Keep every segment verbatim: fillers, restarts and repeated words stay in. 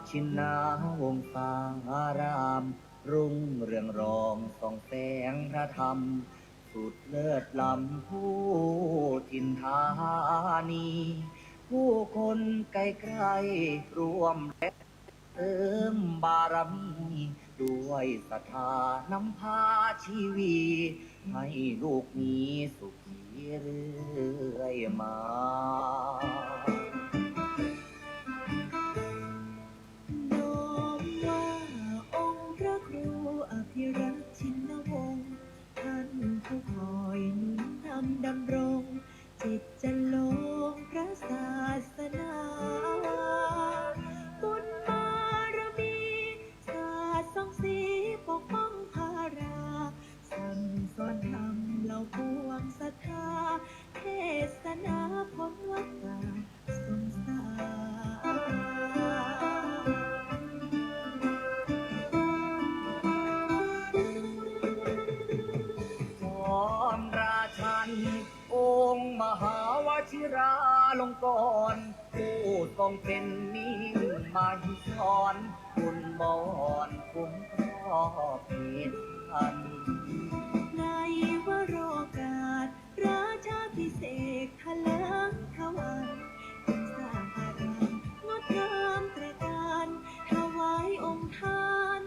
ชินนาวงศาราม รุ่งเรืองรองส่องแสงพระธรรม สุดเลิศล้ำผู้ถิ่นธานี ผู้คนไกลๆร่วมแรงเสริมบารมี ด้วยศรัทธานำพาชีวี ให้ลูกมีสุขีเรื่อยมา น้อมว่าองค์พระครูอภิรักษ์ชินวงศ์ ท่านผู้คอยหนุนนำดำรง จิตจรรโลงพระศาสนา บุญบารมี สาดส่องสีปกป้องพารา สั่งสอนธรรมเหล่าปวงศรัทธา เทศนาพ้นวัฏฏะสงสาร จอมราชัน องค์มหาวชิราลงกรณ์ ผู้ทรงเป็นมิ่งมหิศร บุญบอนคุ้มครองเหตุพัน ในวโรกาส ราชาภิเษกเถลิงถวัน สร้างอารามงดงามตระการ ถวายองค์ท่าน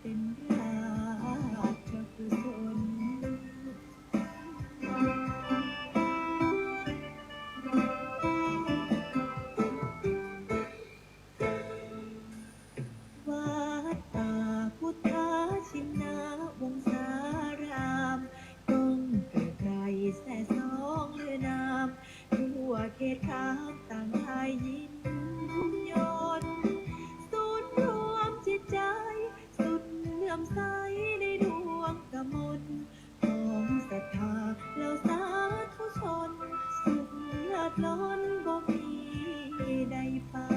เป็นราชกุศล วัดป่าพุทธชินนาวงศาราม ก้องเกริกไกรแซ่ซ้องลือนาม ทั่วเขตคามต่างได้ยินยน ศูนย์รวมจิตใจ สุดเลื่อมใสในดวงกมล ของศรัทธาเหล่าสาธุชน สุขเลิศล้นบ่มีใดปาน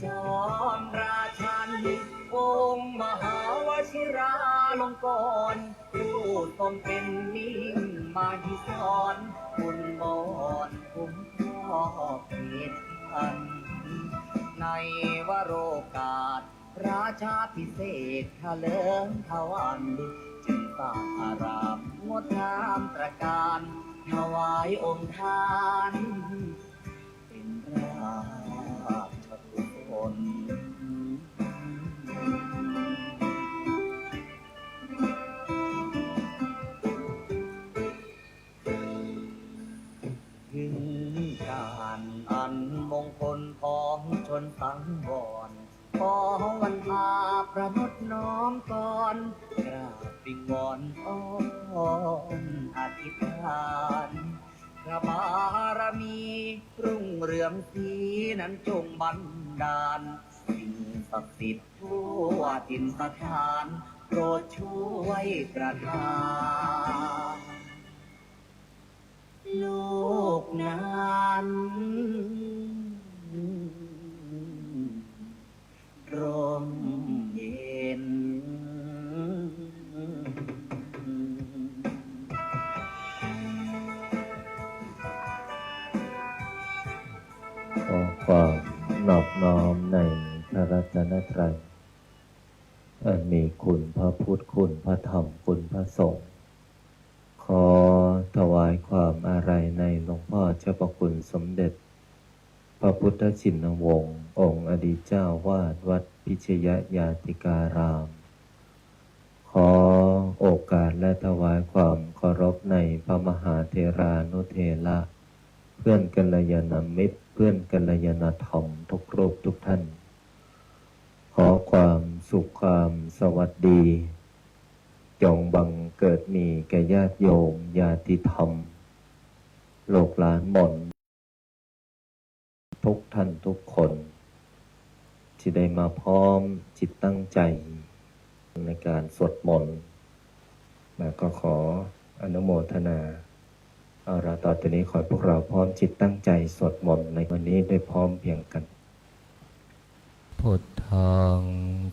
จอมราชัน องค์มหาวชิราลงกรณ์ ผู้ทรงเป็นมิ่งมหิศร บุญบอนคุ้มครองเหตุพัน ในวโรกาส ราชาภิเษกเถลิงถวัน จึงสร้างอารามงดงามตระการ ถวายองค์ท่าน เป็นราชกุศล ถึงการอันมงคลพ้องชนสังวร ขอวันทาประนดน้อมกร กราบวิงวอนอ้อนอธิษฐาน พระบารมีรุ่งเรืองสีนั้นจงบันดาล สิ่งศักดิ์สิทธิ์ทั่วถิ่นสถาน โปรดช่วยประทาน ลูกนั้นร่มเย็น ขอความนอบน้อมในพระรัตนตรัย อันมีคุณพระพุทธ คุณพระธรรม คุณพระสงฆ์ ขอถวายความอาลัยในหลวงพ่อเจ้าพระคุณสมเด็จ พระพุทธชินวงศ์ องค์อดีตเจ้าวาดวัดพิชยญาติการาม ขอ ถวายความเคารพในพระมหาเถรานุเถระ เพื่อนกัลยาณมิตร เพื่อนกัลยาณธรรมทุกรูปทุกท่าน ขอความสุขความสวัสดี จงบังเกิดมีแก่ญาติโยมญาติธรรม ลูกหลานมนต์ ทุกท่านทุกคน ที่ได้มาพร้อมจิตตั้งใจในการสวดมนต์ แล้วก็ขออนุโมทนา เอาละ ต่อจากนี้ขอให้พวกเราพร้อมจิตตั้งใจสวดมนต์ในวันนี้ด้วยพร้อมเพรียงกัน Buddhaṃ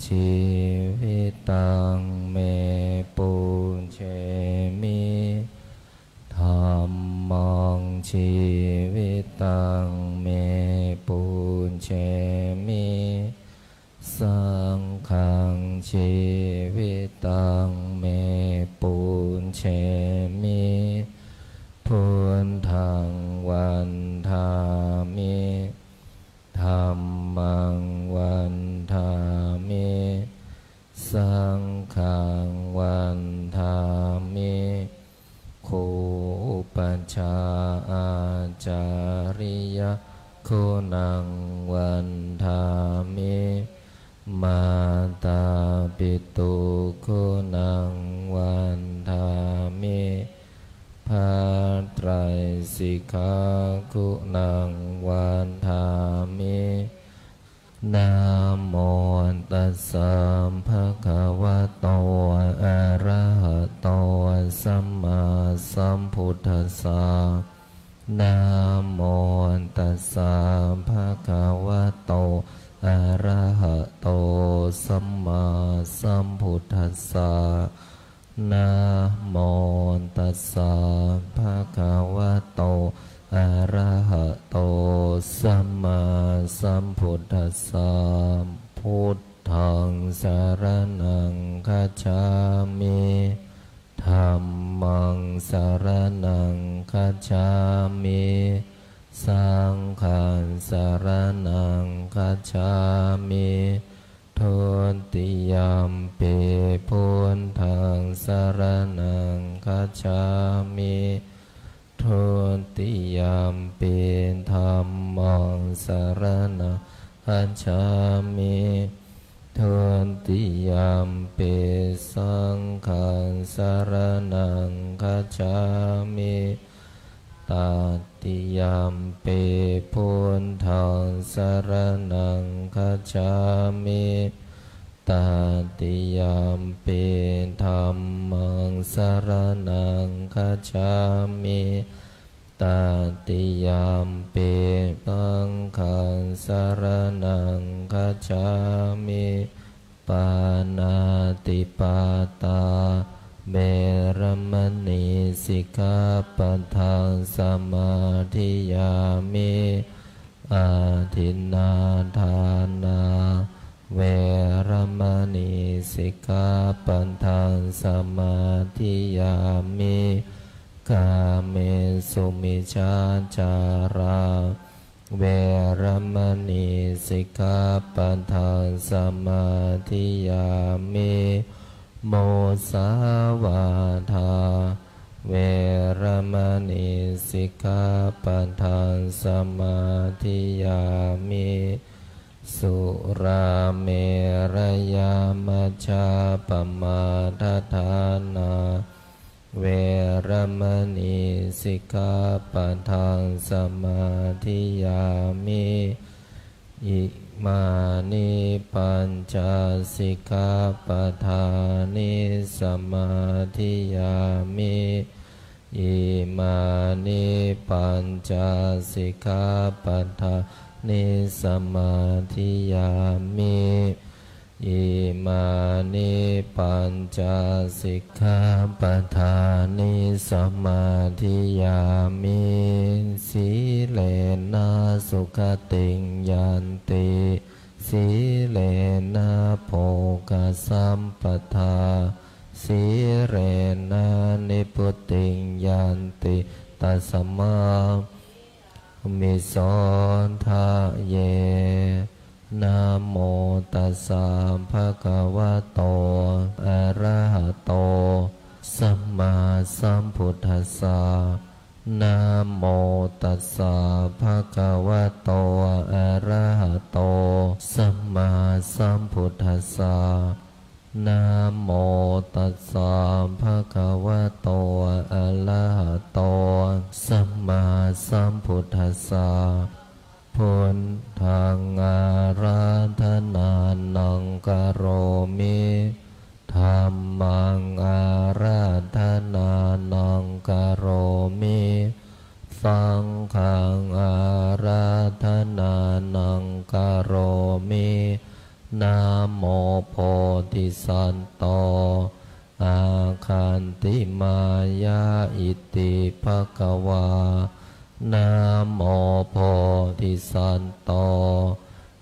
jīvitaṃ me pūjemi. Dhammaṃ jīvitaṃ me pūjemi. Saṅghaṃ jīvitaṃ me pūjemi. Buddhaṃ vandāmi. Dhammaṃ vandāmi. Saṅghaṃ vandāmi. Guru upajjhāyācariyaguṇaṃ vandāmi. Mātāpituguṇaṃ vandāmi. พระไตรสิกขา guṇaṃ vandāmi. Namo tassa bhagavato arahato sammāsambuddhassa. Namo tassa bhagavato arahato sammāsambuddhassa. Namo tassa bhagavato arahato sammāsambuddhassa. Buddhaṃ saraṇaṃ gacchāmi. Dhammaṃ saraṇaṃ gacchāmi. Saṅghaṃ saraṇaṃ gacchāmi. Dutiyampi buddhaṃ saraṇaṃ gacchāmi. Dutiyampi dhammaṃ saraṇaṃ gacchāmi. Dutiyampi saṅghaṃ saraṇaṃ gacchāmi. Tatiyampi buddhaṃ saraṇaṃ gacchāmi. Tatiyampi dhammaṃ saraṇaṃ gacchāmi. Tatiyampi saṅghaṃ saraṇaṃ gacchāmi. Pāṇātipātā veramaṇī sikkhāpadaṃ samādiyāmi. Adinnādānā veramaṇī sikkhāpadaṃ samādiyāmi. Kāmesu micchācārā veramaṇī sikkhāpadaṃ samādiyāmi. Musāvādā veramaṇī sikkhāpadaṃ samādiyāmi. Surāmerayamajjapamādaṭṭhānā veramaṇī sikkhāpadaṃ samādiyāmi. Imāni pañca sikkhāpadāni samādiyāmi. Imāni pañca sikkhāpadāni samādiyāmi. Imāni pañca sikkhāpadāni samādiyāmi. Sīlena sugatiṃ yanti, sīlena bhogasampadā, sīlena nibbutiṃ yanti, tasmā sīlissa sotthi. Namo tassa bhagavato arahato sammā sambuddhassa. Namo tassa bhagavato arahato sammāsambuddhassa. Namo tassa bhagavato arahato sammāsambuddhassa. Buddhaṃ ārādhanānaṃ karomi. Dhammaṃ ārādhanānaṃ karomi. Saṅghaṃ ārādhanānaṃ karomi. Namo bodhisatto āgantimāya iti bhagavā. Namo bodhisatto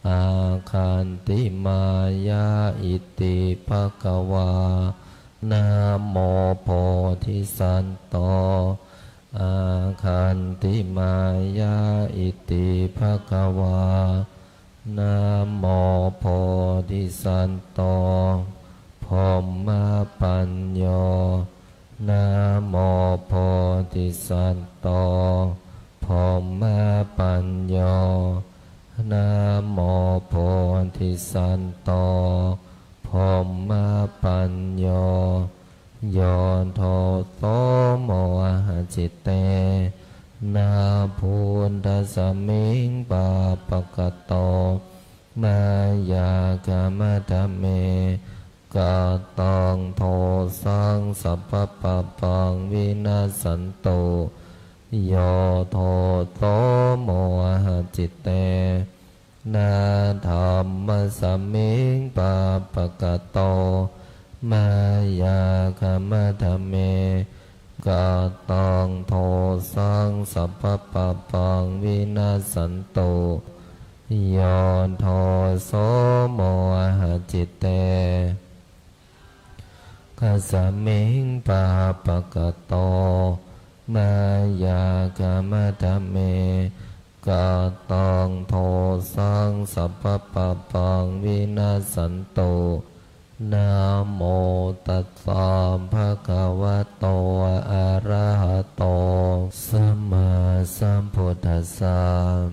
āgantimāya iti bhagavā. Namo bodhisatto āgantimāya iti bhagavā. Namo bodhisatto brahmapañño. Namo bodhisatto brahmapañño. Namo bodhisatto brahmapañño. Yo doso mohacitena buddhasmiṃ pāpakato mayāgamadhame, kataṃ dosaṃ sabbapāpaṃ vinassantu. Yo doso mohacitena dhammasmiṃ pāpakato mayāgamadhame, kataṃ dosaṃ sabbapāpaṃ vinassantu. Yo doso mohacitena saṅghasmiṃ pāpakato mayāgamadhame, kataṃ dosaṃ sabbapāpaṃ vinassantu. Namo tassa bhagavato arahato sammāsambuddhassa.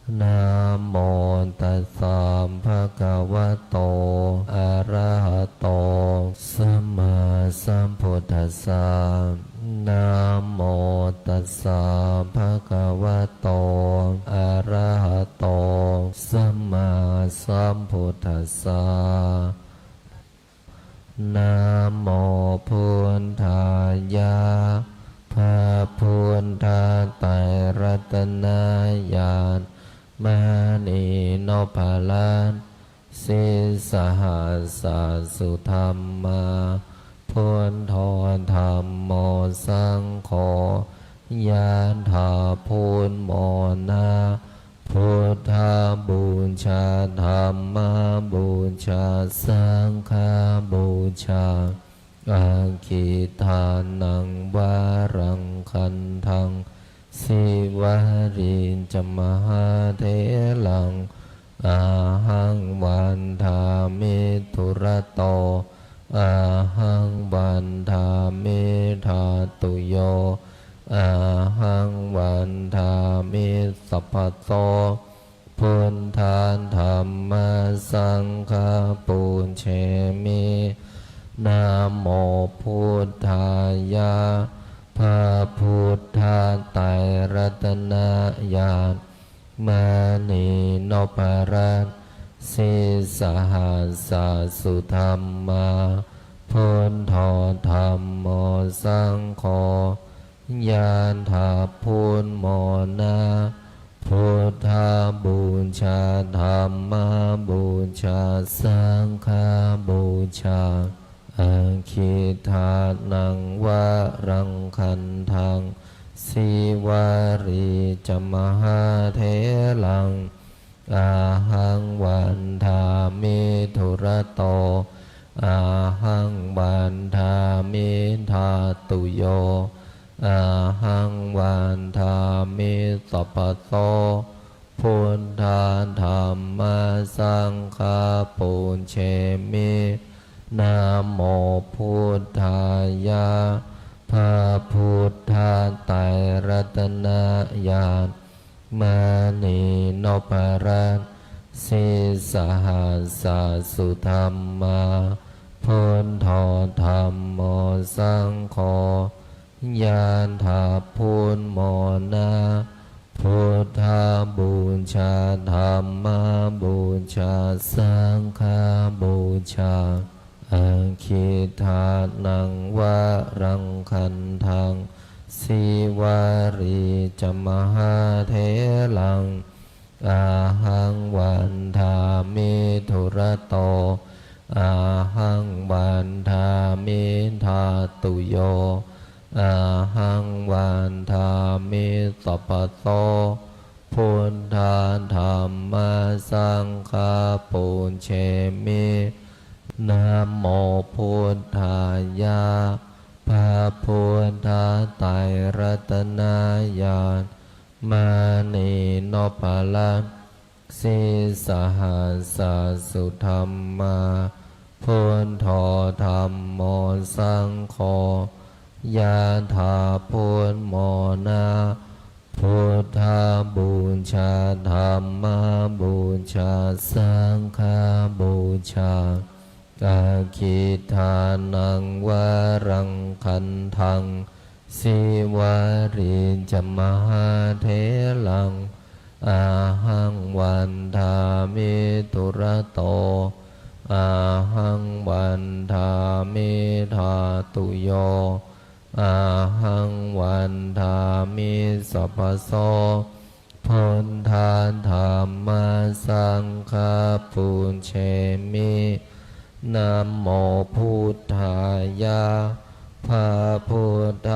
Namo tassa bhagavato arahato sammāsambuddhassa. Namo tassa bhagavato arahato sammāsambuddhassa. Namo buddhāya. พระพุทธไตรรัตนญาณ มณีนพรัตน์ sīsahassa sudhammā, buddho dhammo saṅgho, ยะถา พุทโธ นะ พุทธบูชา ธัมมบูชา สังฆบูชา Aggīdānaṃ varaṃ gandhaṃ, Sīvalī ca mahātheraṃ, ahaṃ vandāmi dūrato, ahaṃ vandāmi dhātuyo, ahaṃ vandāmi sabbaso. Buddha dhamma saṅgha pūjemi. Namo buddhāya. พระพุทธไตรรัตนญาณ มณีนพรัตน์ sīsahassa sudhammā, buddho dhammo saṅgho, ยะถา พุทโธ นะ พุทธบูชา ธัมมบูชา สังฆบูชา Aggīdānaṃ varaṃ gandhaṃ, Sīvalī ca mahātheraṃ, ahaṃ vandāmi dūrato, ahaṃ vandāmi dhātuyo, ahaṃ vandāmi sabbaso. Buddha dhamma saṅgha pūjemi. Namo buddhāya. พระพุทธไตรรัตนญาณ มณีนพรัตน์ sīsahassa sudhammā, buddho dhammo saṅgho, ยะถา พุทโธ นะ Buddhabūjā, Dhammabūjā, Saṅghabūjā. Aggidānaṃ varaṃ gandhaṃ, Sīvalī ca mahātheraṃ, ahaṃ vandāmi dūrato, ahaṃ vandāmi dhātuyo, ahaṃ vandāmi sabbaso. Buddha dhamma saṅgha pūjemi. Namo buddhāya. พระพุทธไตรรัตนญาณ มณีนพรัตน์ sīsahassa sudhammā, buddho dhammo saṅgho, ยะถา พุทโธ นะ Buddhabūjā, Dhammabūjā, Saṅghabūjā. Aggidānaṃ varaṃ gandhaṃ, Sīvalī ca mahātheraṃ, ahaṃ vandāmi dūrato, ahaṃ vandāmi dhātuyo, ahaṃ vandāmi sabbaso. Buddha dhamma saṅgha pūjemi. Namo buddhāya. พระพุทธ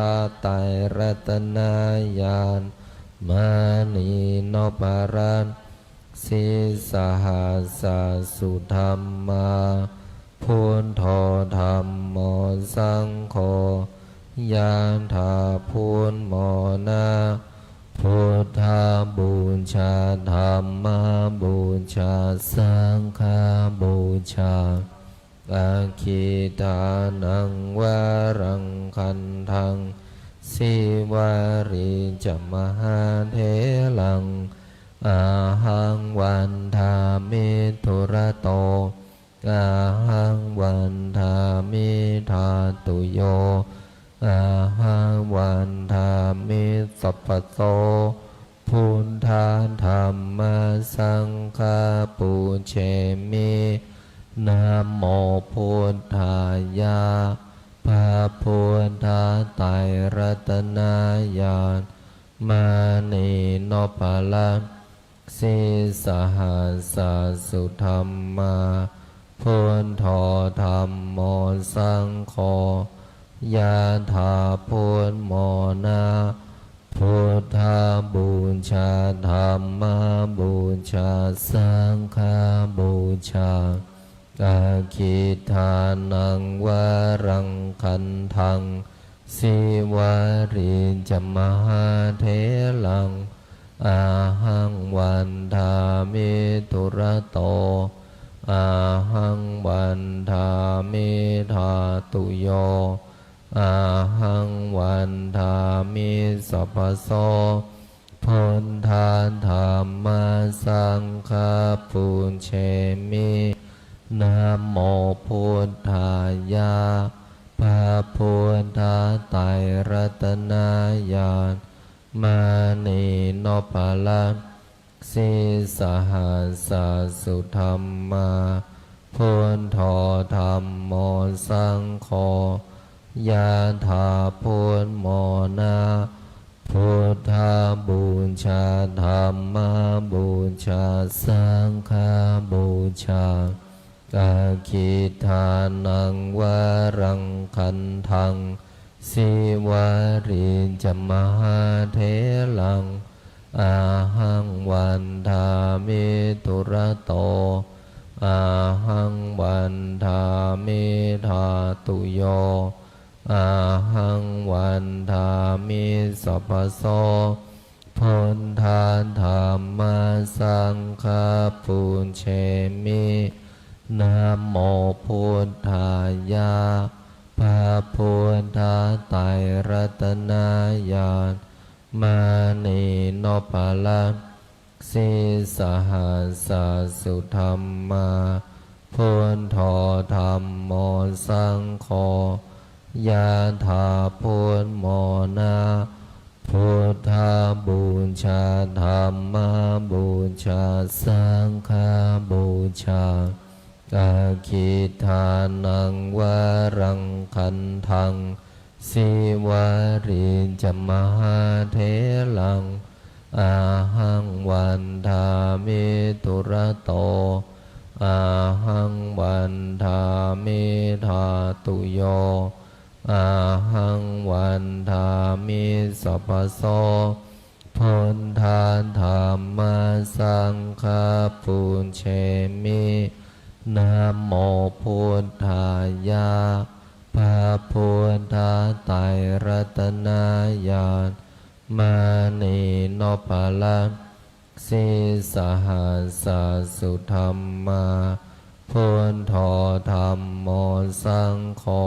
ไตรรัตนญาณ มณีนพรัตน์ sīsahassa sudhammā, buddho dhammo saṅgho, ยะถา พุทโธ นะ Buddhabūjā, Dhammabūjā, Saṅghabūjā. Aggidānaṃ varaṃ gandhaṃ, Sīvalī ca mahātheraṃ, ahaṃ vandāmi dūrato, ahaṃ vandāmi dhātuyo, ahaṃ vandāmi sabbaso. Buddha dhamma saṅgha pūjemi. Namo buddhāya. พระพุทธไตรรัตนญาณ มณีนพรัตน์ sīsahassa sudhammā, buddho dhammo saṅgho, ยะถา พุทโธ นะ Buddhabūjā, Dhammabūjā, Saṅghabūjā. Aggidānaṃ varaṃ gandhaṃ, Sīvalī ca mahātheraṃ, ahaṃ vandāmi dūrato, ahaṃ vandāmi dhātuyo, ahaṃ vandāmi sabbaso. Buddha dhamma saṅgha pūjemi. Namo buddhāya. พระพุทธไตรรัตนญาณ มณีนพรัตน์ sīsahassa sudhammā, buddho dhammo saṅgho, ยะถา พุทโธ นะ Buddhabūjā, Dhammabūjā, Saṅghabūjā. Aggidānaṃ varaṃ gandhaṃ, Sīvalī ca mahātheraṃ, ahaṃ vandāmi dūrato, ahaṃ vandāmi dhātuyo, ahaṃ vandāmi sabbaso. Buddha dhamma saṅgha pūjemi. Namo buddhāya. พระพุทธไตรรัตนญาณ มณีนพรัตน์ sīsahassa sudhammā, buddho dhammo saṅgho, ยะถา พุทโธ นะ Buddhapūjā, Dhammapūjā, Saṅghapūjā. Aggidānaṃ varaṃ gandhaṃ, Sīvalī ca mahātheraṃ, ahaṃ vandāmi dūrato, ahaṃ vandāmi dhātuyo, ahaṃ vandāmi sabbaso. Buddha dhamma saṅgha pūjemi. Namo buddhāya. พระพุทธไตรรัตนญาณ มณีนพรัตน์ sīsahassa sudhammā, buddho dhammo saṅgho,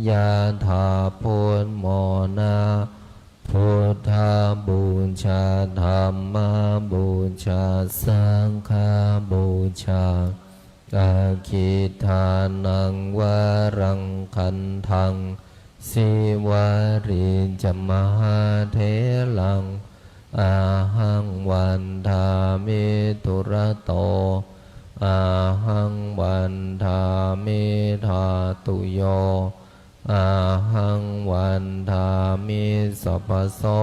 ยะถา พุทโธ นะ Buddhapūjā, Dhammapūjā, Saṅghapūjā. Aggidānaṃ varaṃ gandhaṃ, Sīvalī ca mahātheraṃ, ahaṃ vandāmi dūrato, ahaṃ vandāmi dhātuyo, ahaṃ vandāmi sabbaso.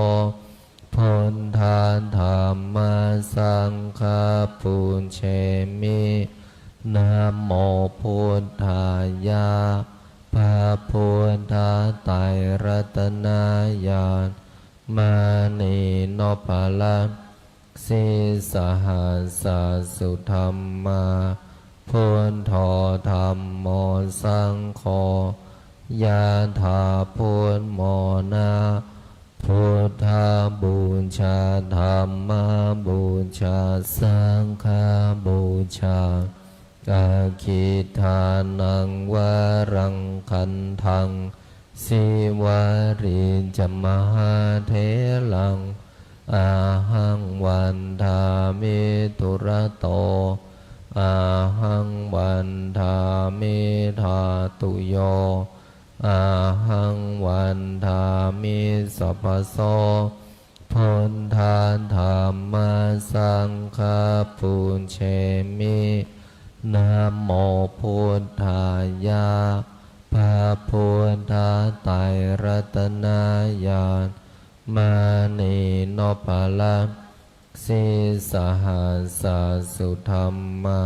Buddha dhamma saṅgha pūjemi. Namo buddhāya. พระพุทธไตรรัตนญาณ มณีนพรัตน์ sīsahassa sudhammā, buddho dhammo saṅgho, ยะถา พุทโธ นะ Buddhapūjā, Dhammapūjā, Saṅghapūjā. Aggidānaṃ varaṃ gandhaṃ, Sīvalī ca mahātheraṃ, ahaṃ vandāmi dūrato, ahaṃ vandāmi dhātuyo, ahaṃ vandāmi sabbaso. Buddha dhamma saṅgha pūjemi. Namo buddhāya. พระพุทธไตรรัตนญาณ มณีนพรัตน์ sīsahassa sudhammā,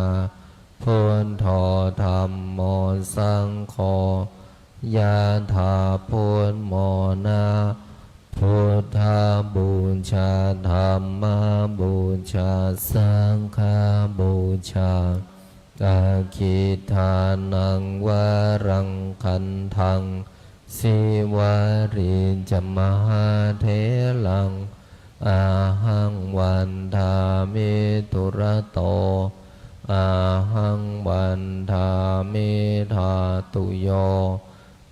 buddho dhammo saṅgho, ยะถา พุทโธ นะ Buddhapūjā, Dhammapūjā, Saṅghapūjā. Aggidānaṃ varaṃ gandhaṃ, Sīvalī ca mahātheraṃ, ahaṃ vandāmi dūrato, ahaṃ vandāmi dhātuyo,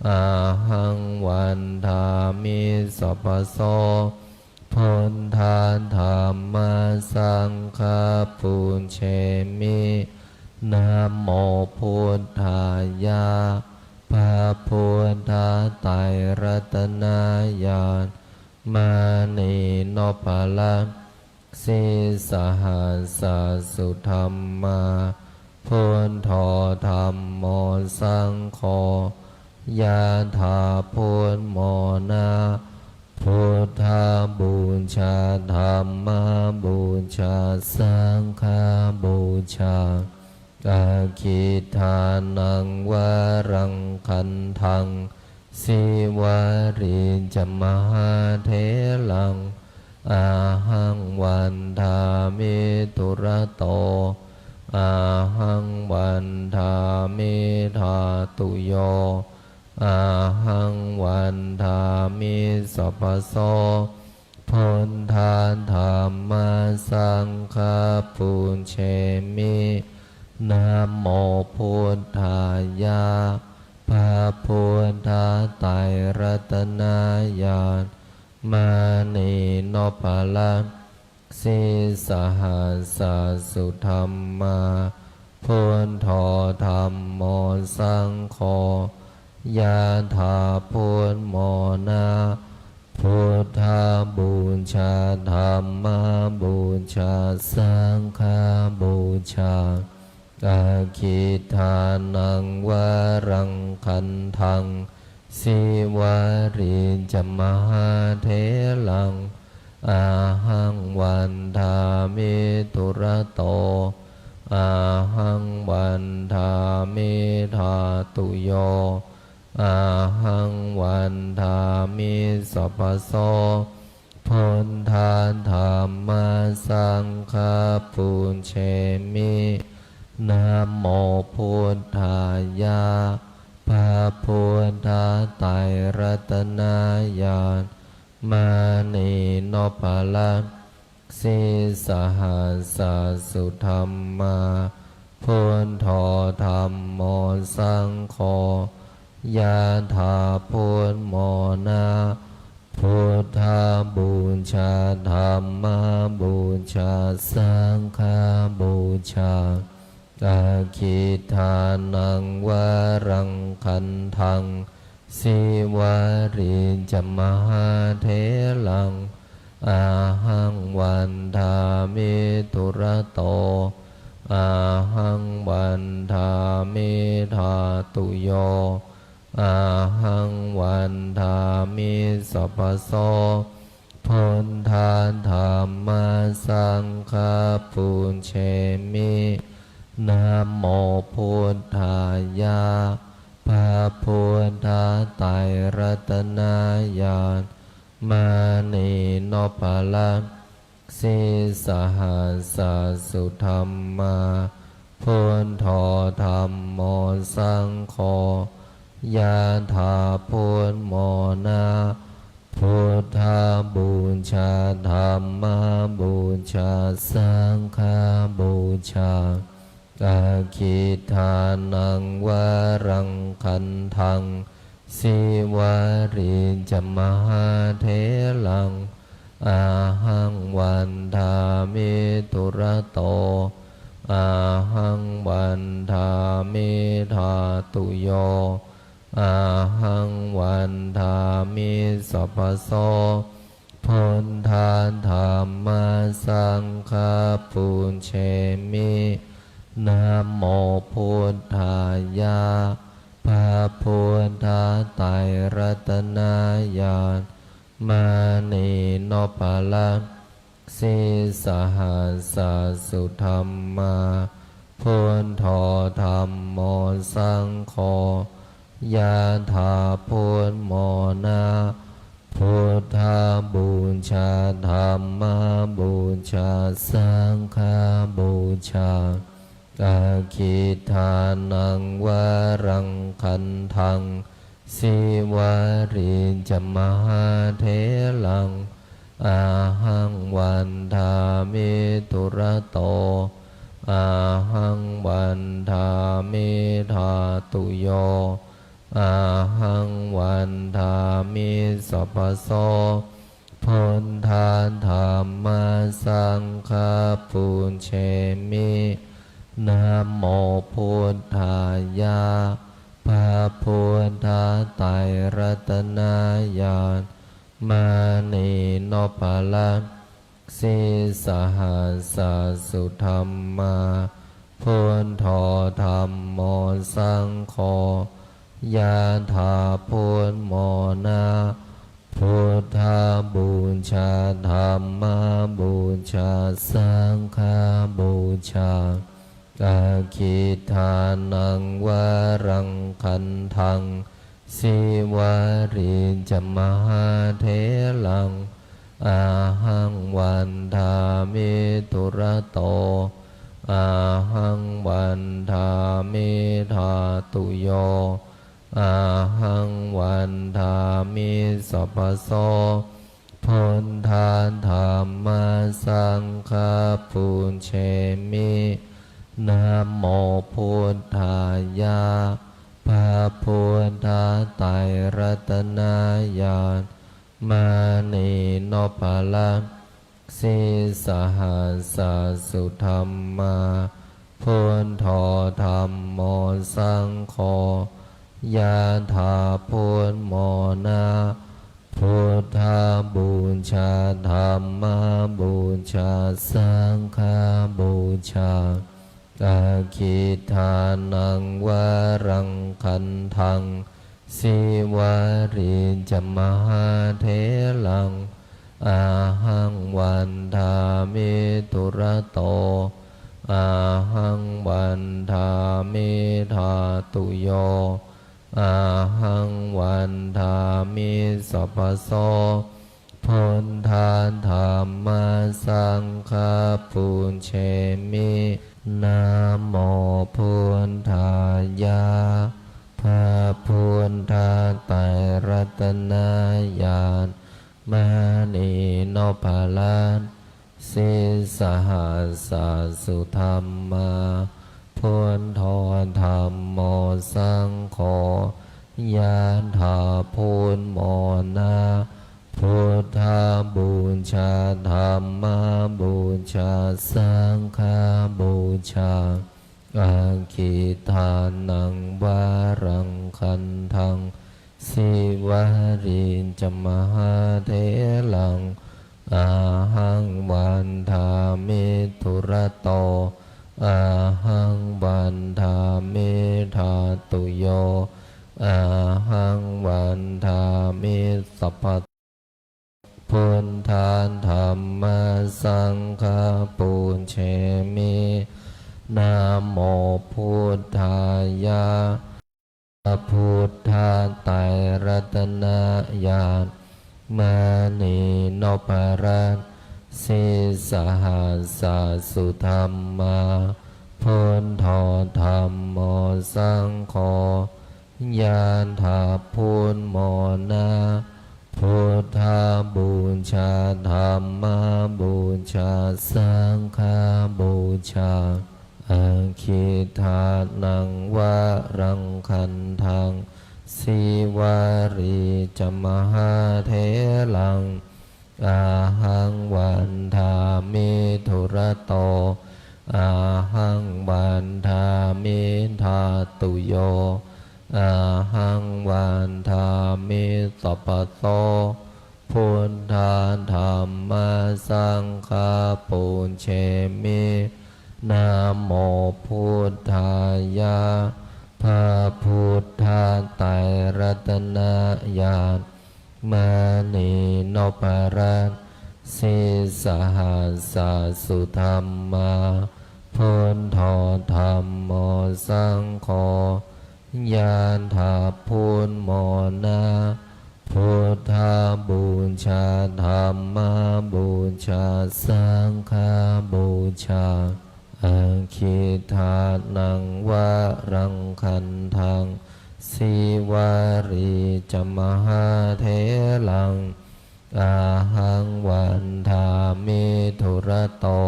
ahaṃ vandāmi sabbaso. Buddha dhamma saṅgha pūjemi. Namo buddhāya. พระพุทธไตรรัตนญาณ มณีนพรัตน์ sīsahassa sudhammā, buddho dhammo saṅgho, ยะถา พุทโธ นะ Buddhapūjā, Dhammapūjā, Saṅghapūjā. Aggidānaṃ varaṃ gandhaṃ, Sīvalī ca mahātheraṃ, ahaṃ vandāmi dūrato, ahaṃ vandāmi dhātuyo, ahaṃ vandāmi sabbaso. Buddha dhamma saṅgha pūjemi. Namo buddhāya. พระพุทธไตรรัตนญาณ มณีนพรัตน์ sīsahassa sudhammā, buddho dhammo saṅgho, ยะถา พุทโธ นะ Buddhapūjā, Dhammapūjā, Saṅghapūjā. Aggidānaṃ varaṃ gandhaṃ, Sīvalī ca mahātheraṃ, ahaṃ vandāmi dūrato, ahaṃ vandāmi dhātuyo, ahaṃ vandāmi sabbaso. Buddha dhamma saṅgha pūjemi. Namo buddhāya. พระพุทธไตรรัตนญาณ มณีนพรัตน์ sīsahassa sudhammā, buddho dhammo saṅgho, ยะถา พุทโธ นะ Buddhapūjā, Dhammapūjā, Saṅghapūjā. Aggidānaṃ varaṃ gandhaṃ, Sīvalī ca mahātheraṃ, ahaṃ vandāmi dūrato, ahaṃ vandāmi dhātuyo, ahaṃ vandāmi sabbaso. Buddha dhamma saṅgha pūjemi. Namo buddhāya. พระพุทธไตรรัตนญาณ มณีนพรัตน์ sīsahassa sudhammā, buddho dhammo saṅgho, ยะถา พุทโธ นะ Buddhapūjā, Dhammapūjā, Saṅghapūjā. Aggidānaṃ varaṃ gandhaṃ, Sīvalī ca mahātheraṃ, ahaṃ vandāmi dūrato, ahaṃ vandāmi dhātuyo, ahaṃ vandāmi sabbaso. Buddha dhamma saṅgha pūjemi. Namo buddhāya. พระพุทธไตรรัตนญาณ มณีนพรัตน์ sīsahassa sudhammā, buddho dhammo saṅgho, ยะถา พุทโธ นะ Buddhapūjā, Dhammapūjā, Saṅghapūjā. Aggidānaṃ varaṃ gandhaṃ, Sīvalī ca mahātheraṃ, ahaṃ vandāmi dūrato, ahaṃ vandāmi dhātuyo, ahaṃ vandāmi sabbaso. Buddha dhamma saṅgha pūjemi. Namo buddhāya. พระพุทธไตรรัตนญาณ มณีนพรัตน์ sīsahassa sudhammā, buddho dhammo saṅgho, ยะถา พุทโธ นะ Buddhapūjā, Dhammapūjā, Saṅghapūjā. Aggidānaṃ varaṃ gandhaṃ, Sīvalī ca mahātheraṃ, ahaṃ vandāmi dūrato, ahaṃ vandāmi dhātuyo, ahaṃ vandāmi sabbaso. Buddha dhamma saṅgha pūjemi. Namo buddhāya. พระพุทธไตรรัตนญาณ มณีนพรัตน์ sīsahassa sudhammā, buddho dhammo saṅgho, ยะถา พุทโธ นะ Buddhapūjā, Dhammapūjā, Saṅghapūjā. Aggidānaṃ varaṃ gandhaṃ, Sīvalī ca mahātheraṃ, ahaṃ vandāmi dūrato, ahaṃ vandāmi dhātuyo, ahaṃ vandāmi sabbaso. Buddha dhamma saṅgha pūjemi. Namo buddhāya. พระพุทธไตรรัตนญาณ มณีนพรัตน์ sīsahassa sudhammā, buddho dhammo saṅgho, ยะถา พุทโธ นะ Buddhapūjā, Dhammapūjā, Saṅghapūjā. Aggidānaṃ varaṃ gandhaṃ, Sīvalī ca mahātheraṃ, ahaṃ vandāmi dūrato, ahaṃ vandāmi dhātuyo, ahaṃ vandāmi sabbaso. Buddha dhamma saṅgha pūjemi. Namo buddhāya. พระพุทธไตรรัตนญาณ มณีนพรัตน์ sīsahassa sudhammā, buddho dhammo saṅgho, ยะถา พุทโธ นะ Buddhapūjā, Dhammapūjā, Saṅghapūjā. Aggidānaṃ varaṃ gandhaṃ, Sīvalī ca mahātheraṃ, ahaṃ vandāmi dūrato, ahaṃ vandāmi dhātuyo, ahaṃ vandāmi sabbaso. Buddha dhamma saṅgha pūjemi. Namo buddhāya. พระพุทธไตรรัตนญาณ มณีนพรัตน์ sīsahassa sudhammā, buddho dhammo saṅgho, ยะถา พุทโธ นะ Buddhapūjā, Dhammapūjā, Saṅghapūjā. Aggidānaṃ varaṃ gandhaṃ, Sīvalī ca mahātheraṃ, ahaṃ vandāmi dūrato,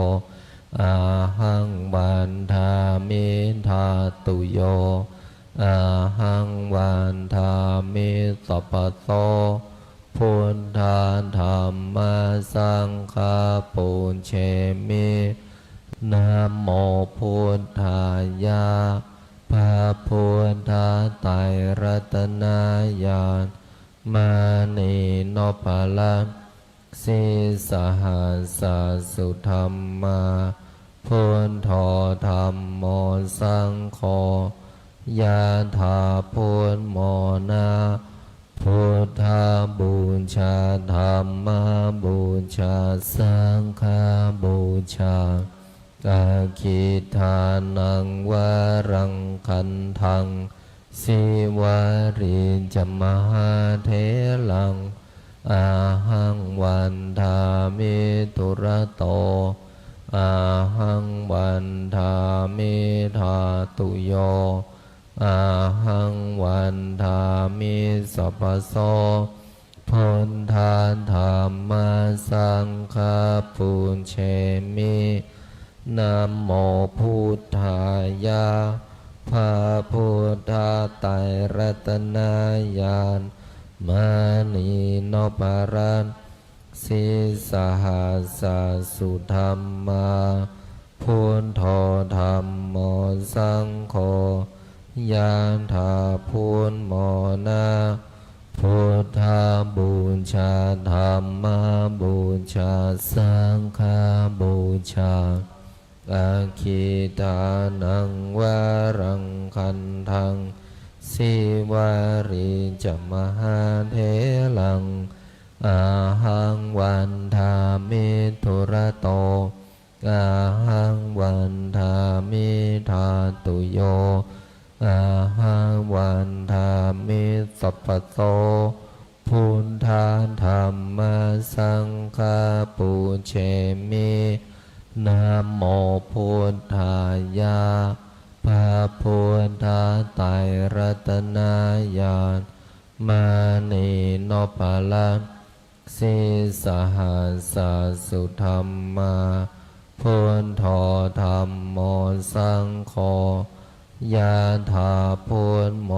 ahaṃ vandāmi dhātuyo, ahaṃ vandāmi sabbaso. Buddha dhamma saṅgha pūjemi. Namo buddhāya. พระพุทธไตรรัตนญาณ มณีนพรัตน์ sīsahassa sudhammā, buddho dhammo saṅgho, ยะถา พุทโธ นะ Buddhapūjā, Dhammapūjā, Saṅghapūjā. Aggidānaṃ varaṃ gandhaṃ, Sīvalī ca mahātheraṃ, ahaṃ vandāmi dūrato, ahaṃ vandāmi dhātuyo, ahaṃ vandāmi sabbaso. Buddha dhamma saṅgha pūjemi. Namo buddhāya. พ พระพุทธไตรรัตนญาณ มณีนพรัตน์ sīsahassa sudhammā, buddho dhammo saṅgho, ยะถา พุทโธ นะ พุทธบูชา ธัมมบูชา สังฆบูชา Aggidānaṃ varaṃ gandhaṃ, Sīvalī ca mahātheraṃ, ahaṃ vandāmi dūrato, ahaṃ vandāmi dhātuyo, ahaṃ vandāmi sabbaso. Buddha dhamma saṅgha pūjemi, namo buddhāya. พระพุทธไตรรัตนญาณ มณีนพรัตน์ sīsahassa sudhammā, buddho dhammo saṅgho, ยะถา พุทโธ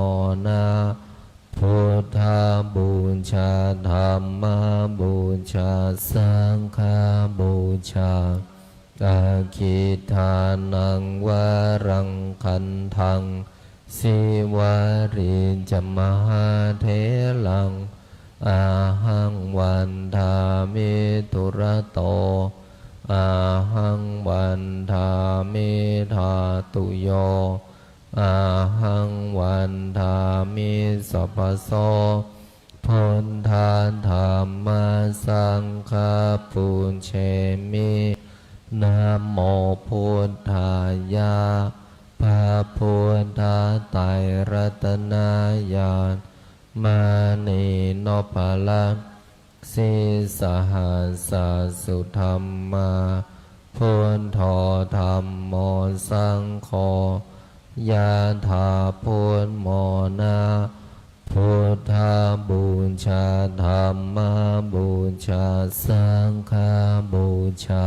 นะ Buddhabūjā, dhammabūjā, saṅghabūjā. Aggidānaṃ varaṃ gandhaṃ, Sīvalī ca mahātheraṃ, ahaṃ vandāmi dūrato, ahaṃ vandāmi dhātuyo, ahaṃ vandāmi sabbaso. Buddha dhamma saṅgha pūjemi, namo buddhāya. พระพุทธไตรรัตนญาณ มณีนพรัตน์ sīsahassa sudhammā, buddho dhammo saṅgho, yathā buddhamona. Buddhabūjā, dhammabūjā, saṅghabūjā.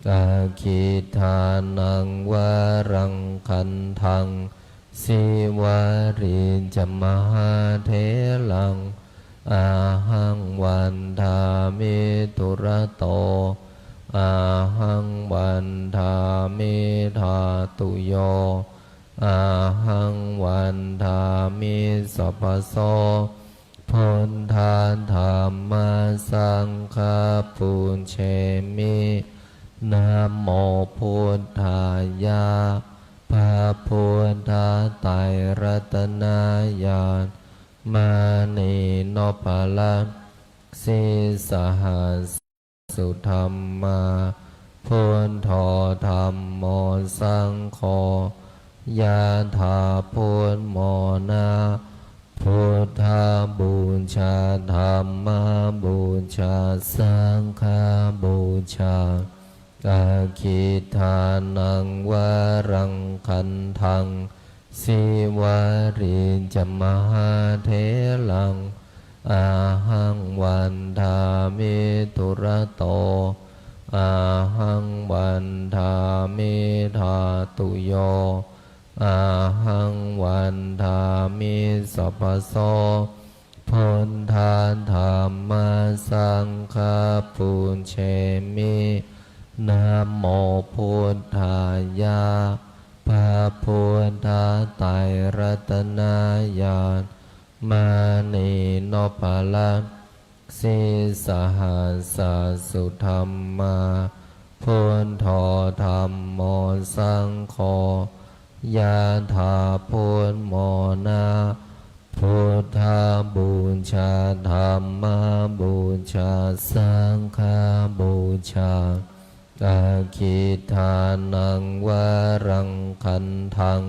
Aggidānaṃ varaṃ gandhaṃ, Sīvalī ca mahātheraṃ, ahaṃ vandāmi dūrato, ahaṃ vandāmi dhātuyo, ahaṃ vandāmi sabbaso. Buddha dhamma saṅgha pūjemi, namo buddhāya. พระพุทธไตรรัตนญาณ มณีนพรัตน์ sīsahassa sudhammā, buddho dhammo saṅgho, yathā buddhamona. Buddhabūjā, dhammabūjā, saṅghabūjā. Aggidānaṃ varaṃ gandhaṃ, Sīvalī ca mahātheraṃ, ahaṃ vandāmi dūrato, ahaṃ vandāmi dhātuyo, ahaṃ vandāmi sabbaso. Buddha dhamma saṅgha pūjemi, namo buddhāya. พระพุทธไตรรัตนญาณ มณีนพรัตน์ sīsahassa sudhammā, buddho dhammo saṅgho, yathā buddhamona. Buddhabūjā, dhammabūjā, saṅghabūjā. Aggidānaṃ varaṃ gandhaṃ,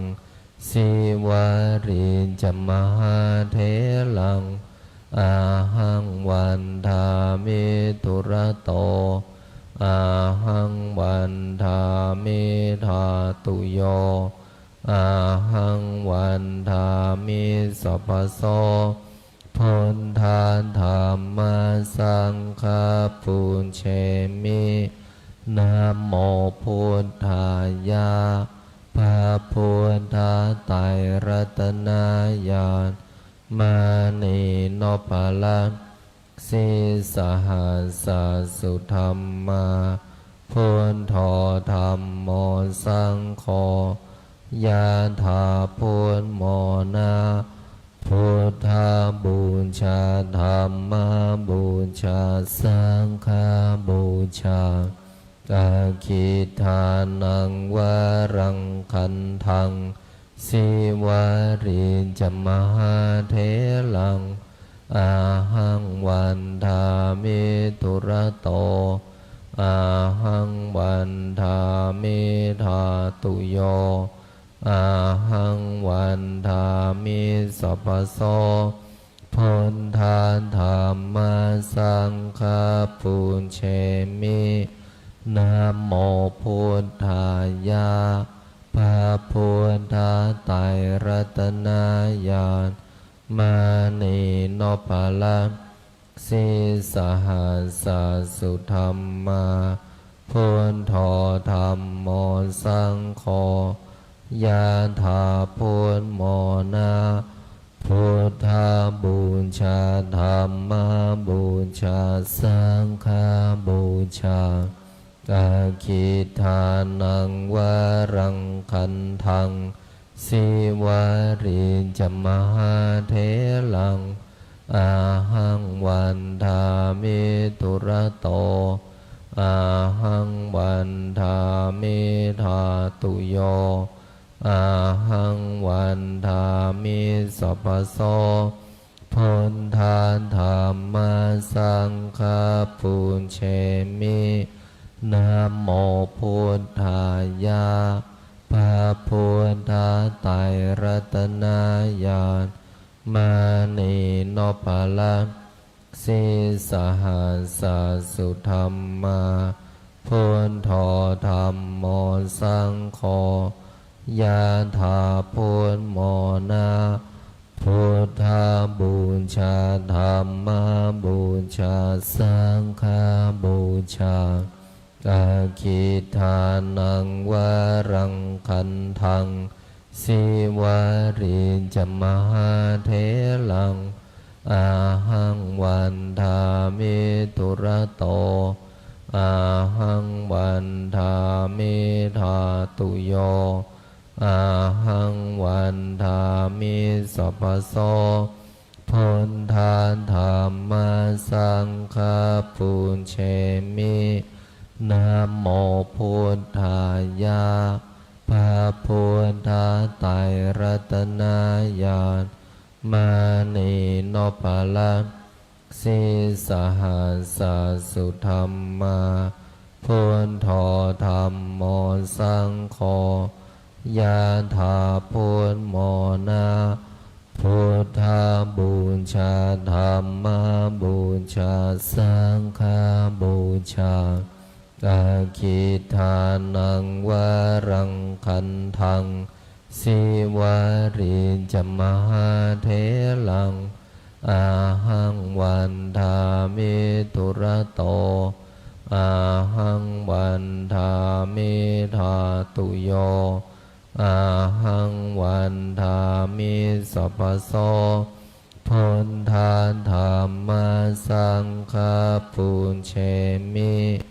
Sīvalī ca mahātheraṃ, ahaṃ vandāmi dūrato, ahaṃ vandāmi dhātuyo, ahaṃ vandāmi sabbaso. Buddha dhamma saṅgha pūjemi, namo buddhāya. พระพุทธไต Sīsahassa sudhammā, buddho dhammo saṅgho, yadā buddhamona, buddhapūjā dhammapūjā saṅghapūjā, dakkhiṇānaṃ varaṃ gandhaṃ, sīvalī ca mahātheraṃ, ahaṃ vandāmi dūrato, ahaṃ vandāmi dhātuyo, ahaṃ vandāmi sabbaso, buddha dhamma saṅgha pūjemi. Namo buddhāya, พระพุทธไตรรัตนญาณ มณีนพรัตน์ sīsahassa sudhammā, buddho dhammo saṅgho, yadā buddhamona, buddhapūjā dhammapūjā saṅghapūjā, dakkhiṇānaṃ varaṃ gandhaṃ, sīvalī ca mahātheraṃ, ahaṃ vandāmi dūrato, ahaṃ vandāmi dhātuyo, ahaṃ vandāmi sabbaso, buddha dhamma saṅgha pūjemi. Namo buddhāya, พระพุทธไตรรัตนญาณ มณีนพรัตน์ sīsahassa sudhammā, buddho dhammo saṅgho, yadā buddhamona, buddhapūjā dhammapūjā saṅghapūjā, dakkhiṇānaṃ varaṃ gandhaṃ, sīvalī ca mahātheraṃ, ahaṃ vandāmi dūrato, ahaṃ vandāmi dhātuyo, ahaṃ vandāmi sabbaso, buddha dhamma saṅgha pūjemi. Namo buddhāya, พระพุทธไตรรัตนญาณ มณีนพรัตน์ sīsahassa sudhammā, buddho dhammo saṅgho, yadā buddhamona, buddhapūjā dhammapūjā saṅghapūjā, dakkhiṇānaṃ varaṃ gandhaṃ, sīvalī ca mahātheraṃ, ahaṃ vandāmi dūrato, ahaṃ vandāmi dhātuyo, ahaṃ vandāmi sabbaso, buddha dhamma saṅgha pūjemi.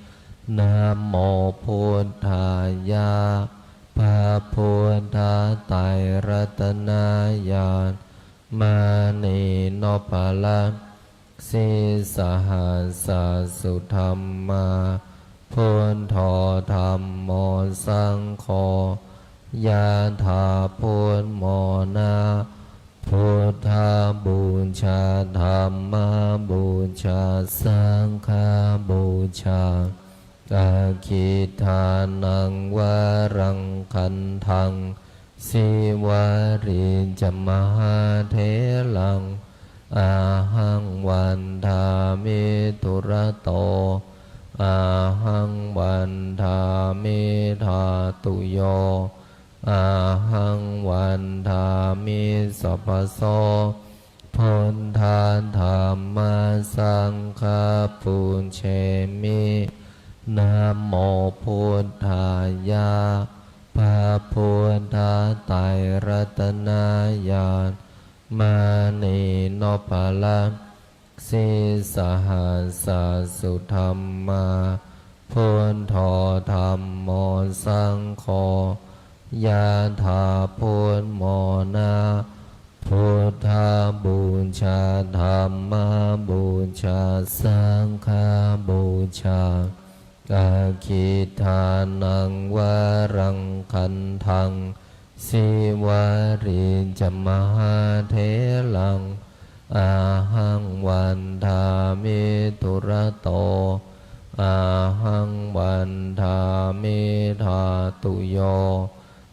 Namo buddhāya, พระพุทธไตรรัตนญาณ มณีนพรัตน์ sīsahassa sudhammā, buddho dhammo saṅgho, yadā buddhamona, buddhapūjā dhammapūjā saṅghapūjā, dakkhiṇānaṃ varaṃ gandhaṃ, sīvalī ca mahātheraṃ, ahaṃ vandāmi dūrato, ahaṃ vandāmi dhātuyo, ahaṃ vandāmi sabbaso, buddha dhamma saṅgha pūjemi. Namo buddhāya, พระพุทธไตรรัตนญาณ มณีนพรัตน์ sīsahassa sudhammā, buddho dhammo saṅgho, yadā buddhamona, buddhapūjā, dhammapūjā, saṅghapūjā, aggidānaṃ varaṃ gandhaṃ, sīvalī ca mahātheraṃ, ahaṃ vandāmi dūrato, ahaṃ vandāmi dhātuyo,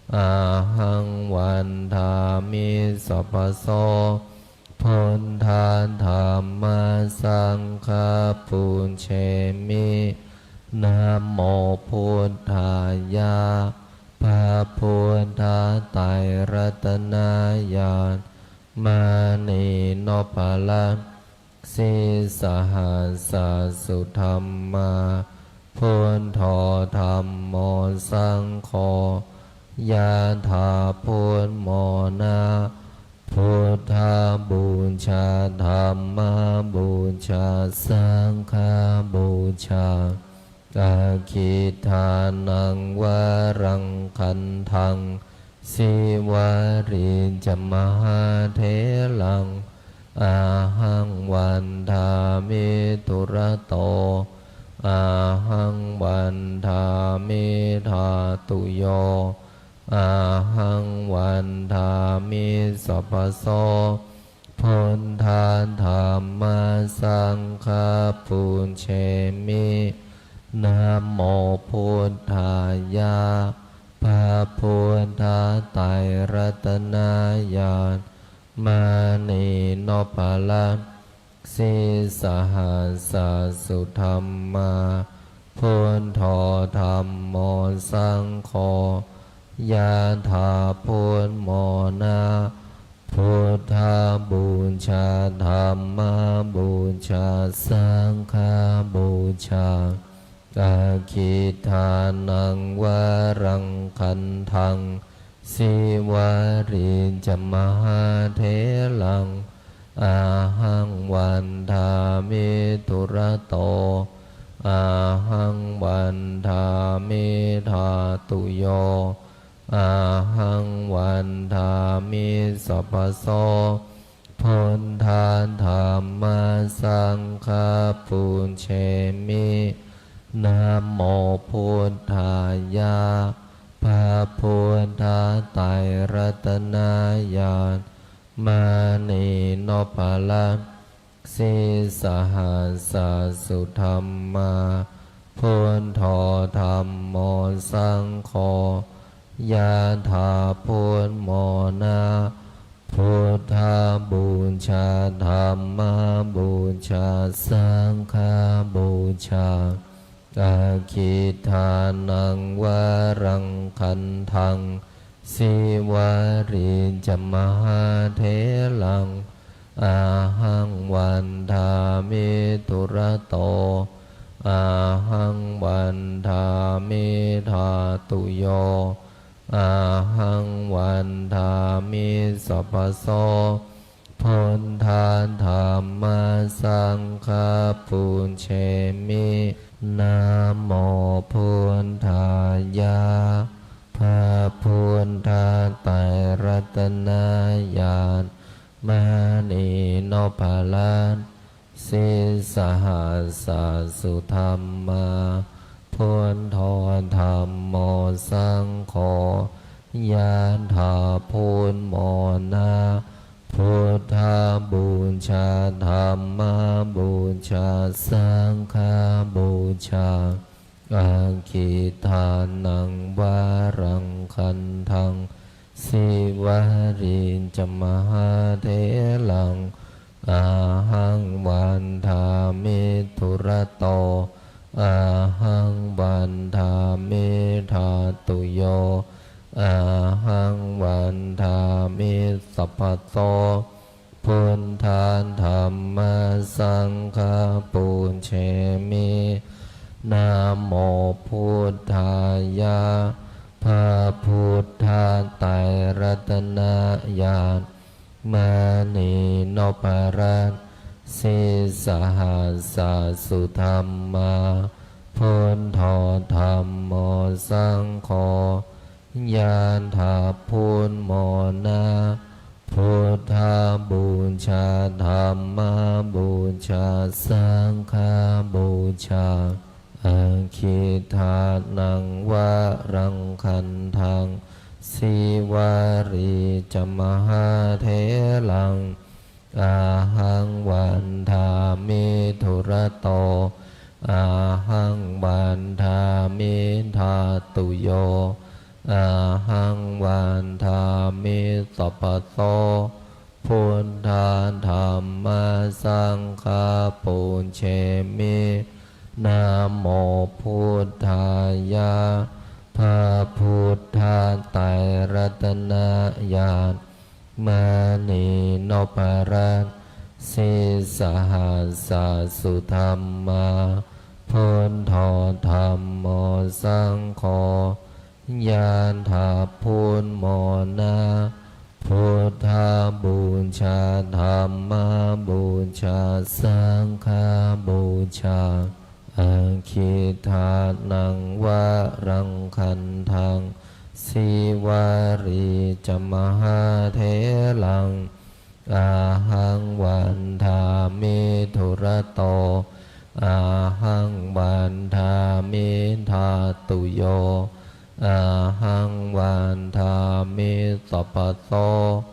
ahaṃ vandāmi sabbaso, buddha dhamma saṅgha pūjemi. Namo buddhāya, พระพุทธไตรรัตนญาณ มณีนพรัตน์ sīsahassa sudhammā, buddho dhammo saṅgho, yadā buddhamona, buddhapūjā, dhammapūjā, saṅghapūjā, aggidānaṃ varaṃ gandhaṃ, sīvalī ca mahātheraṃ, ahaṃ vandāmi dūrato, ahaṃ vandāmi dhātuyo, ahaṃ vandāmi sabbaso, buddha dhamma saṅgha pūjemi. Namo buddhāya, พระพุทธไตรรัตนญาณ มณีนพรัตน์ sīsahassa sudhammā, buddho dhammo saṅgho, yadā buddhamona, buddhapūjā, dhammapūjā, saṅghapūjā, aggidānaṃ varaṃ gandhaṃ, sīvalī ca mahātheraṃ, ahaṃ vandāmi dūrato, ahaṃ vandāmi dhātuyo, ahaṃ vandāmi sabbaso, buddha dhamma saṅgha pūjemi. Namo buddhāya, พระพุทธไตรรัตนญาณ มณีนพรัตน์ sīsahassa sudhammā, buddho dhammo saṅgho, yadā buddhamona, buddhapūjā, dhammapūjā, saṅghapūjā, aggidānaṃ varaṃ gandhaṃ, sīvalī ca mahātheraṃ, ahaṃ vandāmi dūrato, ahaṃ vandāmi dhātuyo, ahaṃ vandāmi sabbaso, buddha dhamma saṅgha pūjemi. Namo buddhāya, พระพุทธไตรรัตนญาณ มณีนพรัตน์ sīsahassa sudhammā, buddho dhammo saṅgho, yadā buddhamona, buddhapūjā, dhammapūjā, saṅghapūjā, aggidānaṃ varaṃ gandhaṃ, sīvalī ca mahātheraṃ, ahaṃ vandāmi dūrato, ahaṃ vandāmi dhātuyo, ahaṃ vandāmi sabbaso, buddha dhamma saṅgha pūjemi. Namo buddhāya, พระพุทธไตรรัตนญาณ มณีนพรัตน์ sīsahassa sudhammā, buddho dhammo saṅgho, yadā buddhamona, buddhapūjā dhammapūjā saṅghapūjā, aggīdānaṃ varaṃ gandhaṃ, sīvalī ca mahātheraṃ, ahaṃ vandāmi dūrato, ahaṃ vandāmi dhātuyo, ahaṃ vandāmi sabbaso, buddha dhamma saṅgha pūjemi, namo buddhāya, พระพุทธไตรรัตนญาณ มณีนพรัตน์ sīsahassa sudhammā, buddho dhammo saṅgho, yadā buddhamona, buddhapūjā dhammapūjā saṅghapūjā, aggīdānaṃ varaṃ gandhaṃ, sīvalī ca mahātheraṃ, ahaṃ vandāmi dūrato, ahaṃ vandāmi dhātuyo, ahaṃ vandāmi sabbaso,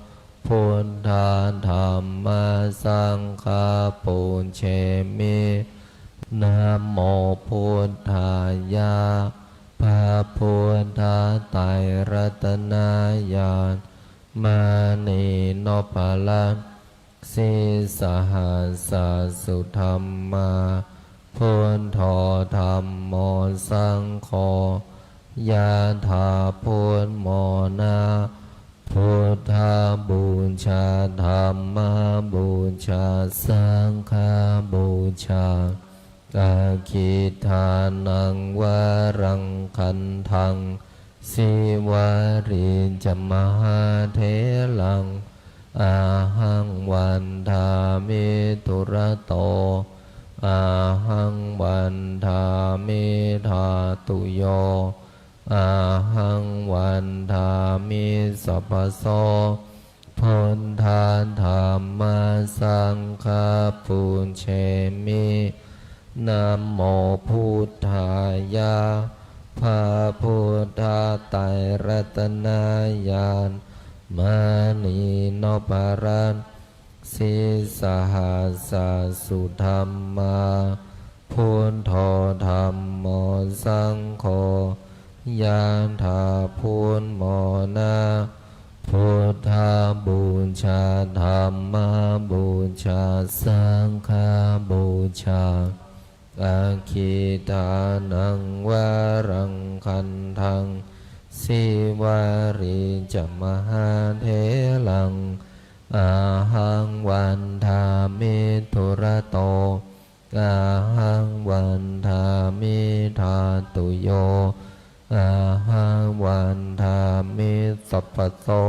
buddha dhamma saṅgha pūjemi, namo buddhāya, พระพุทธไตรรัตนญาณ มณีนพรัตน์ sīsahassa sudhammā, buddho dhammo saṅgho, yadā buddhamona, buddhapūjā dhammapūjā saṅghapūjā, aggīdānaṃ varaṃ gandhaṃ, sīvalī ca mahātheraṃ, ahaṃ vandāmi dūrato, ahaṃ vandāmi dhātuyo, ahaṃ vandāmi sabbaso, buddha dhamma saṅgha pūjemi, namo buddhāya, พระพุทธไตรรัตนญาณ มณีนพรัตน์ sīsahassa sudhammā, buddho dhammo saṅgho, yadā buddhamona, buddhapūjā dhammapūjā saṅghapūjā, aggīdānaṃ varaṃ gandhaṃ, sīvalī ca mahātheraṃ, ahaṃ vandāmi dūrato, ahaṃ vandāmi dhātuyo, ahaṃ vandāmi sabbaso,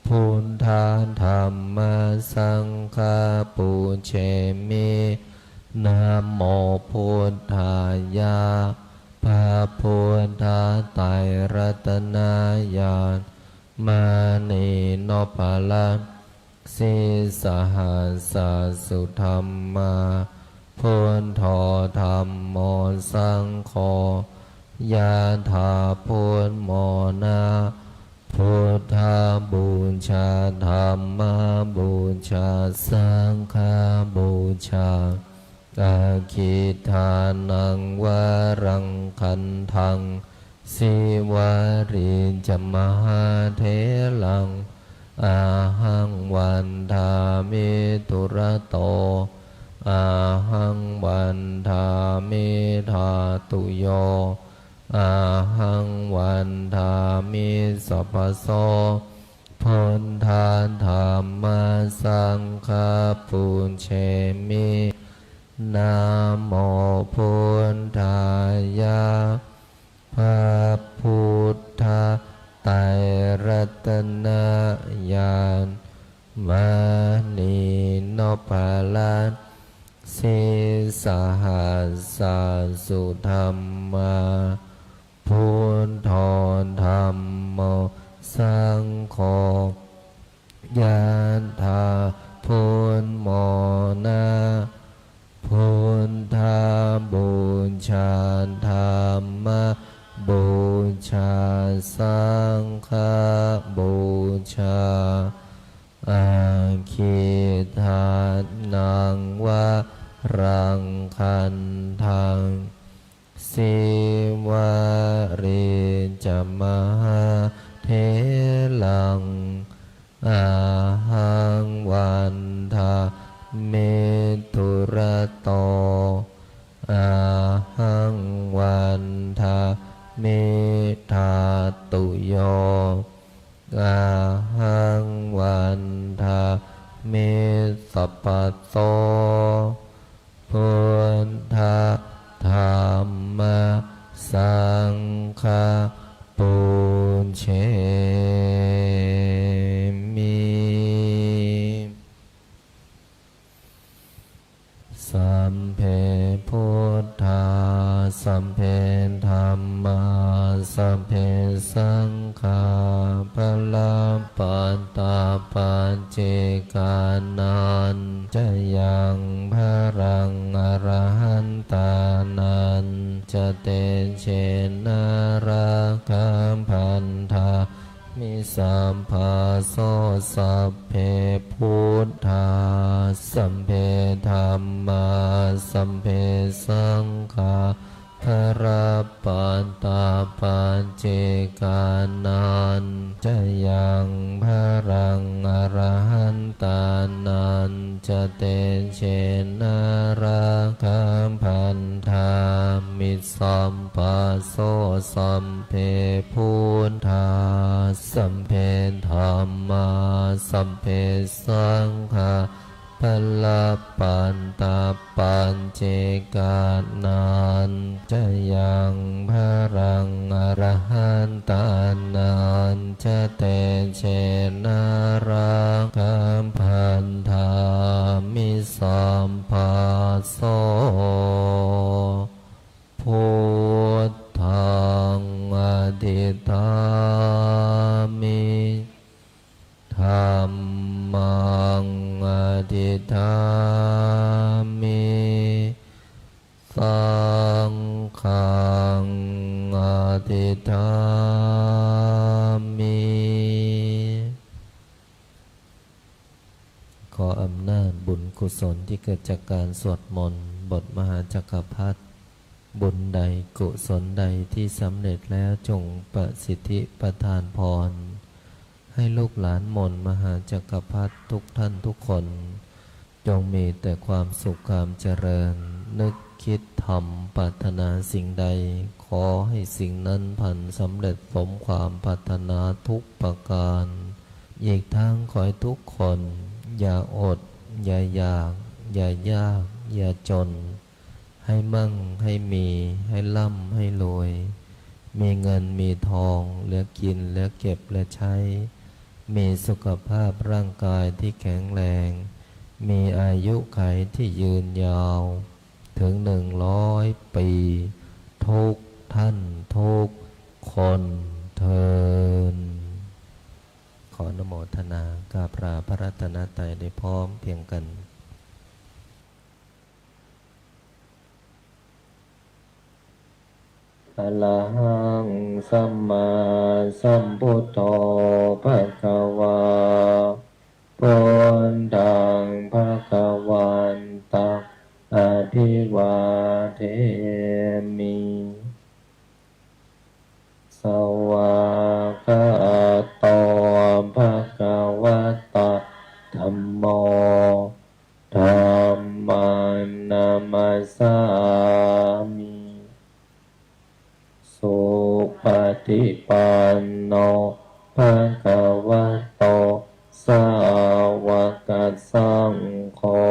buddha dhamma saṅgha pūjemi, namo buddhāya, พระพุทธไตรรัตนญาณ มณีนพรัตน์ sīsahassa sudhammā, buddho dhammo saṅgho, yadā buddhamona, buddhapūjā dhammapūjā saṅghapūjā, aggīdānaṃ varaṃ gandhaṃ, sīvalī ca mahātheraṃ, ahaṃ vandāmi dūrato, ahaṃ vandāmi dhātuyo, ahaṃ vandāmi sabbaso, buddha dhamma saṅgha pūjemi, namo buddhāya, พระพุทธไตรรัตนญาณ มณีนพรัตน์ sahassā sudammā, buddho dhammo saṅgho, yadā buddhamona, buddhapūjā dhammapūjā saṅghapūjā, aggidānaṃ varaṃ gandhaṃ, sīvalī ca mahātheraṃ, ahaṃ vandāmi dūrato, ahaṃ vandāmi dhātuyo, ahaṃ vandāmi sabbaso, buddha dhamma saṅgha pūjemi. Sabbe buddhā, sabbe dhammā, sabbe saṅghā, balappattā paccekānañca yaṃ balaṃ, arahantānañca tejena rakkhaṃ bandhāmi sabbaso. Sabbe buddhā, sabbe dhammā, sabbe saṅghā, balappattā paccekānañca yaṃ balaṃ, arahantānañca tejena rakkhaṃ bandhāmi sabbaso. Sabbe buddhā, sabbe dhammā, sabbe saṅghā, balappattā paccekānañca yaṃ balaṃ, arahantānañca tejena rakkhaṃ bandhāmi sabbaso. Buddhaṃ adhiṭṭhāmi, dhammaṃ adhiṭṭhāmi, saṅghaṃ adhiṭṭhāmi. ขออำนาจบุญกุศลที่เกิดจากการสวดมนต์บทมหาจักรพรรดิ บุญใดกุศลใดที่สำเร็จแล้วจงประสิทธิประทานพร ให้ลูกหลานมนต์มหาจักรพรรดิทุกท่านทุกคน จงมีแต่ความสุขความเจริญ นึกคิดทำปรารถนาสิ่งใด ขอให้สิ่งนั้นพลันสำเร็จสมความปรารถนาทุกประการ อีกทั้งขอให้ทุกคนอย่าอด อย่าอยาก อย่ายาก อย่าจน ให้มั่ง ให้มี ให้ร่ำ ให้รวย มีเงิน มีทอง เหลือกิน เหลือเก็บ เหลือใช้ มีสุขภาพร่างกายที่แข็งแรง มีอายุขัยที่ยืนยาว ถึงหนึ่งร้อยปี ทุกท่านทุกคนเทอญ ขออนุโมทนากราบลาพระรัตนตรัยได้พร้อมเพรียงกัน Arahaṃ sammāsambuddho bhagavā, buddhaṃ bhagavantaṃ abhivādemi. Svākkhāto bhagavatā dhammo, dhammaṃ namassāmi. Supaṭipanno bhagavato sāvakasaṅgho,